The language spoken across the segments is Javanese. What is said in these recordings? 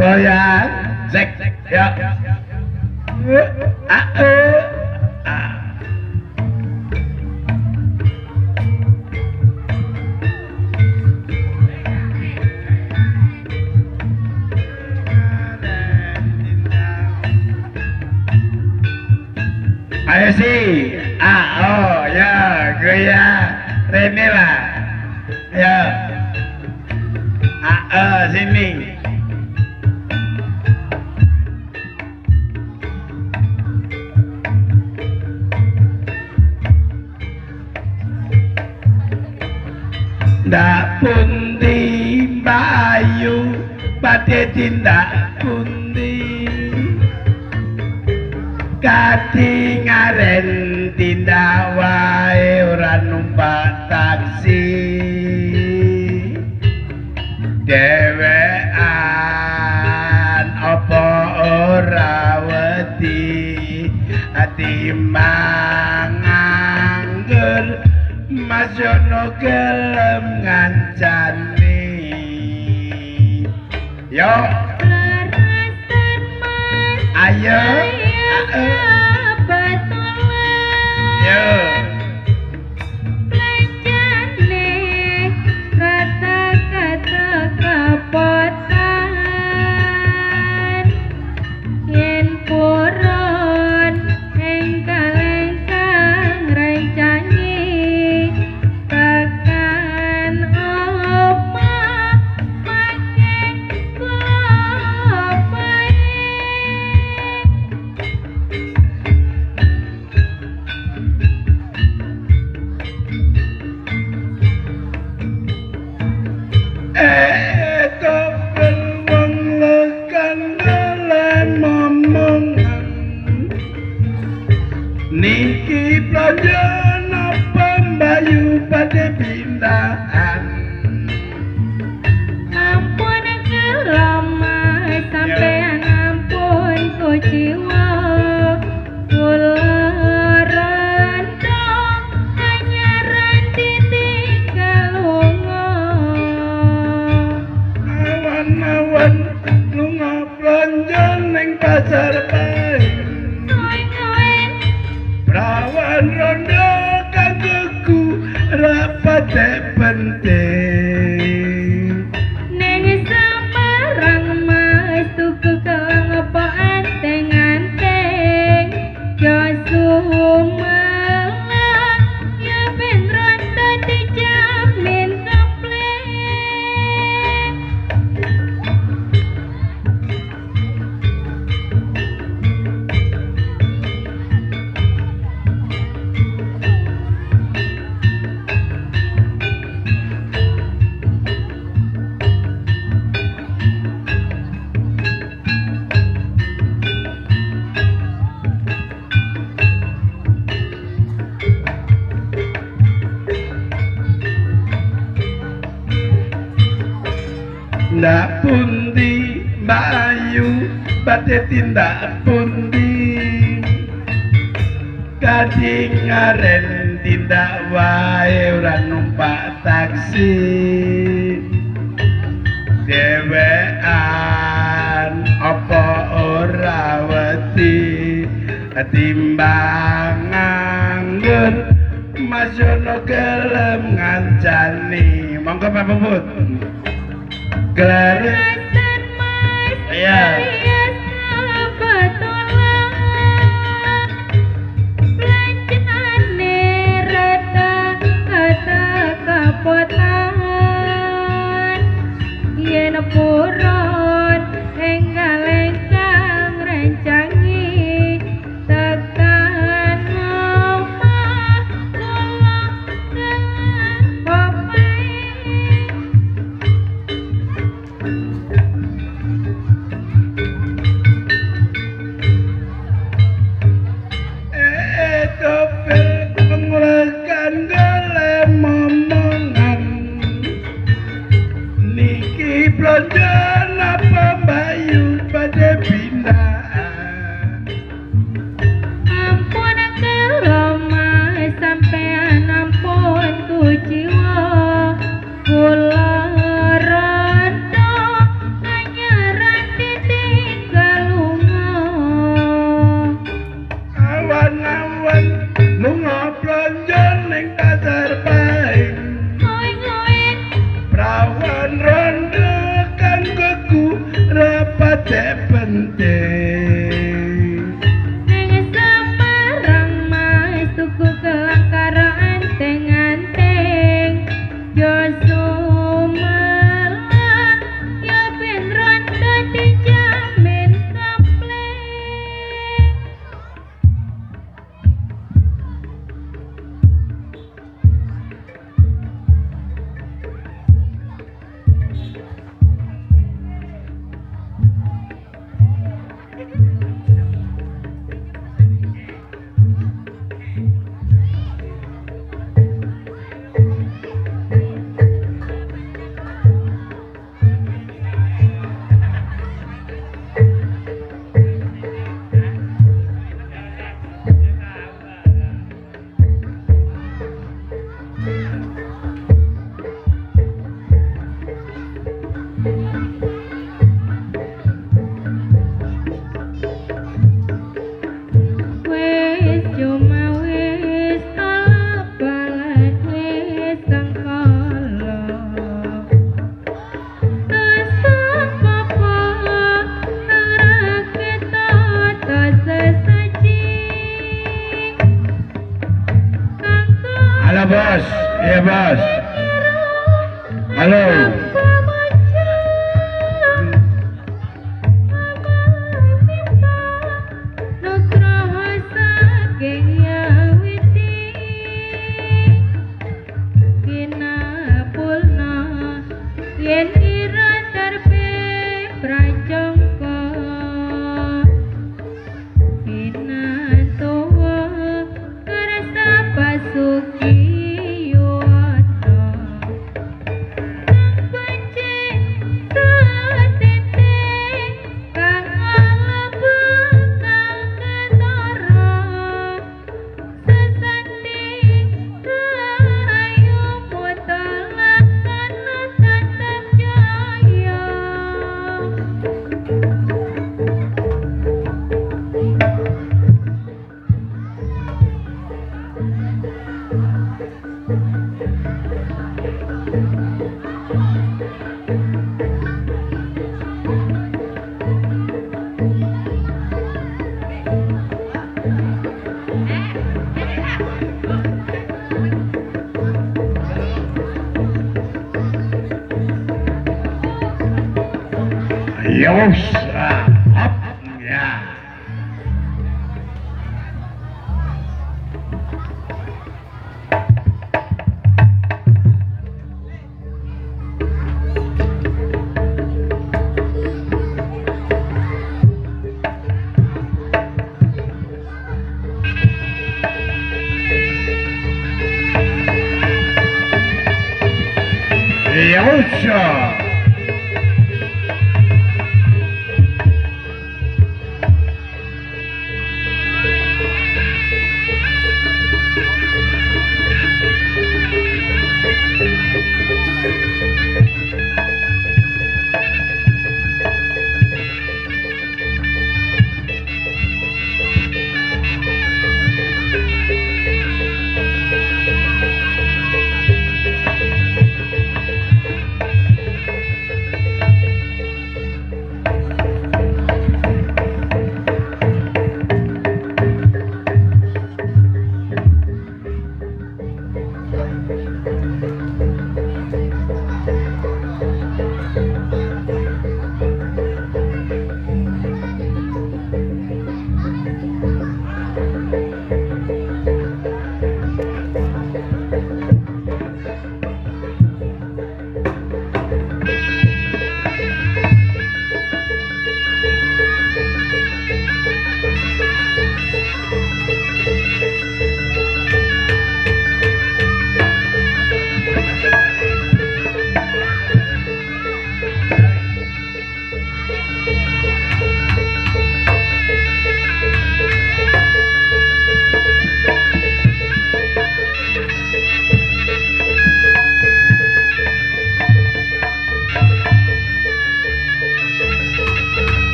Goyang zek ya. A e a. Ayo sih, a o ya goyang rene lah. Ya. A e sini. Ndak pundi Mbak Ayu badhe tindak pundi katingaren tindak wae ora numpak taksi dhewean apa ora wedi timbang nganggur Mas Yono gelem ngancani. Yo lerasan Mas. Ayo yo belanjane rata-kata kapotan yen purun ing kaleng kang rencangi tekan omah mangke kula pae. Topel wong lekan gelem momongan niki blanja napa mbayu badhe pindahan. Ampun kula Mas sampean ampun kuciwa kula rondo anyaran ditinggal lunga. Awan-awan lunga blanja ning pasar Pahing prawan rondo kanggoku rapate penting. Neng Semarang Mas tuku kelang apa anteng-anteng yo sumelang ya ben rondo dijamin komplit. Ndak pundi Mbak Ayu badhe tindak pundi kadingaren tindak wae ora numpak taksi dhewean apa ora wedi timbang nganggur Mas Yono gelem ngancani. Monggo Pak Puput. Gelar. Lerasan Mas Iya. alias kebetulan belanjane rata kata kapotan yen purun ing kaleng kang rencangi tekan omah kula kelan Topel nglekan gelem momongan niki blanja napa Mbayu badhe pindahan. Ampun kula Mas sampean ampun kuciwa kula rondo anyaran. Kawan rondo kanggoku rapate penting. Ning Semarang Mas tuku gelang karo anting-anting. Yo sumelang yo ben rondo dijamin komplit. Wis cuma wis tolak balik wis sengkala. Tusuk apa ora ketata sesaji. Kanggo Halo bos, iya bos. Halo. Nugroho saking Yawiti Kinapulna yen ira darbe prajangka Kinatuwa kersa pasuki yuwana Kang becik satete kang alebu kang ketara sesanti rahayu mutalaksana tetep jaya. Yos, hop, ya. Yos.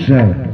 Futsal.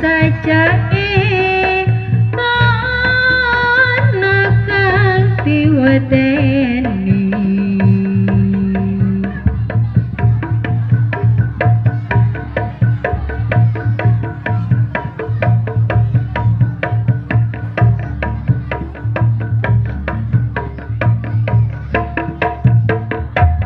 Sajake ana kang diwedeni.